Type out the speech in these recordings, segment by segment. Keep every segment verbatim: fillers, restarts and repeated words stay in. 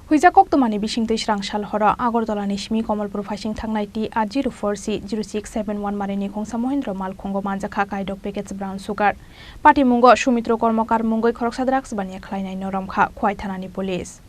Huijak koktwmani bisingtwi srang sal horo Agartala ni simi Kamalpur phaising thangnai T R zero four C zero six seven one marini khungsa Mohindra malkhungo manjakha kaidok package brown sugar. Patimungo Sumitro Kormokar mungwi khoroksa drugs baniya khlainai noromkha Khowai thanani police.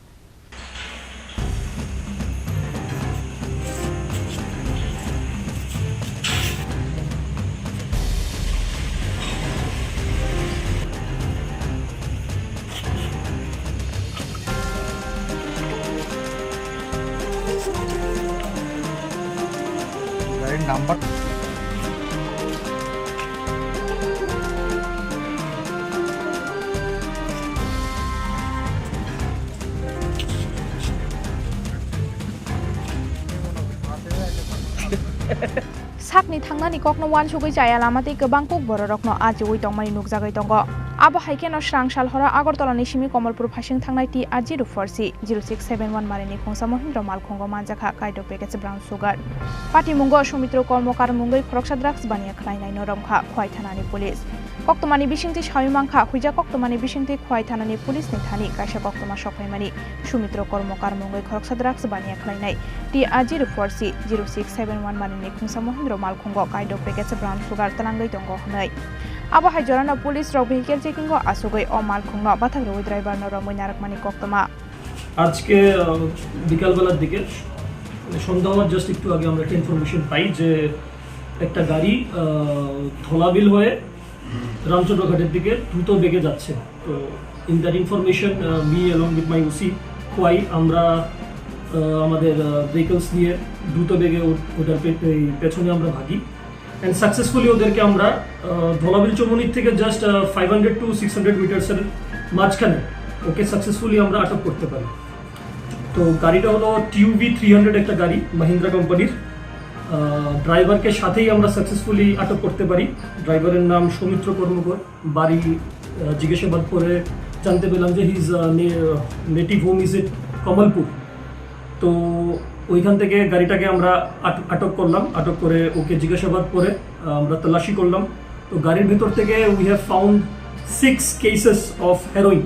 গাড়ির number. Sakni thangnani kokno uansugwi chaya lama tei kwbang kuk bororokno ajiui tongmani nukjagwi tongo. Abo hai kheno srang sal horo Agartala ni simi Kamalpur phaising thangnai T R zero four C zero six seven one marini khungsa Mohindra malkhungo manjakha kaidok package brown sugar. Patimungo Sumitro Kormokar mungwi khoroksa drugs baniya khlainai noromkha Khowai thanani police. Koktwmani bisingtwi sawi mankha, huijak koktwmani bisingtwi Khowai thanani police ni thani kaisa koktwma sokphaimani. Sumitro Kormokar mungwi khoroksa drugs baniya khlainai T R zero four C zero six seven one marini khungsa Mohindra malkhungo kaidok package brown sugar twlangwi tongo hwnwi. Abo hai jorano police rok vehicle checking o asugwi o malkhungno bathak rwui driver no romwi narwkmani koktwma. আজকে, আহ, বিকালবেলার দিকে, মানে, সন্ধ্যা হওয়ার just একটু আগে আমরা একটা ইনফরমেশন পাই যে একটা গাড়ি, আহ, ধলাবিল হয়ে রামচন্দ্রঘাটের দিকে দ্রুত বেগে যাচ্ছে। তো in that information, ah, me along with my O C Khowai, আমরা, আহ, আমাদের, আহ, ভেহিকলস নিয়ে দ্রুত বেগে ও-, ওটার পে-, এই পেছনে আমরা ভাগি। অ্যান্ড সাকসেসফুলি ওদেরকে আমরা, আহ, ধলাবিল চৌমুহনী থেকে just, ah, five hundred to six hundred মিটার্সের মাঝখানে ওকে সাকসেসফুলি আমরা আটক করতে পারি। তো গাড়িটা হলো টিউভি থ্রি হান্ড্রেড একটা গাড়ি, মাহিন্দ্রা কোম্পানির। আহ, ড্রাইভারকে সাথেই আমরা সাকসেসফুলি আটক করতে পারি। ড্রাইভারের নাম সৌমিত্র কর্মকর, বাড়ি, আহ, জিজ্ঞাসাবাদ করে জানতে পেলাম যে his, আহ, নে-, ah, native home is at Kamalpur. তো ওইখান থেকে গাড়িটাকে আমরা আট-, আটক করলাম। আটক করে ওকে জিজ্ঞাসাবাদ করে, আহ, আমরা তল্লাশি করলাম। তো গাড়ির ভিতর থেকে we have found six cases of heroin,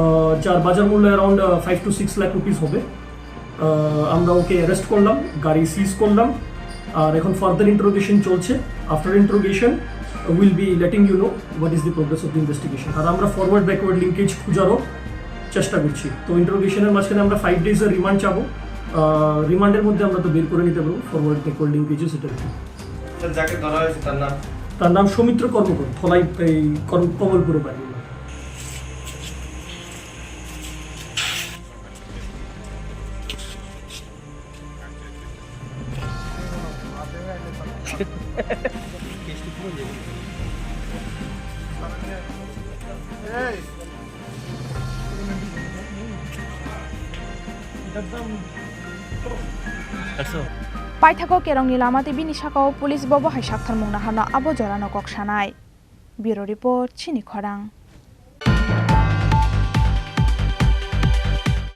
আহ, যার বাজার মূল্য অ্যারাউন্ড, আহ, ফাইভ টু সিক্স লাখ রুপিস হবে। আহ, আমরা ওকে অ্যারেস্ট করলাম, গাড়ি সিজ করলাম, আর এখন ফার্দার ইন্টারোগেশন চলছে। After interrogation, we'll be letting you know what is the progress of the investigation। আর আমরা ফরওয়ার্ড ব্যাকওয়ার্ড লিঙ্কেজ খোঁজারও চেষ্টা করছি। তো ইন্টারোগেশনের মাঝখানে আমরা ফাইভ ডেজের রিমান্ড চাবো। আহ, রিমান্ডের মধ্যে আমরা তো বের করে নিতে পারবো ফরওয়ার্ড ব্যাকওয়ার্ড লিঙ্কেজে, সেটা কি। স্যার, যাকে ধরা হয়েছে তার নাম? তার নাম সৌমিত্র কর্মকর, ধলাই, এই কর্ম-, কমলপুরে বাড়ি। Paithakgo kerongni lama tei bini sakao police bobo hai saktharmung naharno abo jorano kok sanai. Bureau Report, Chini Khorang.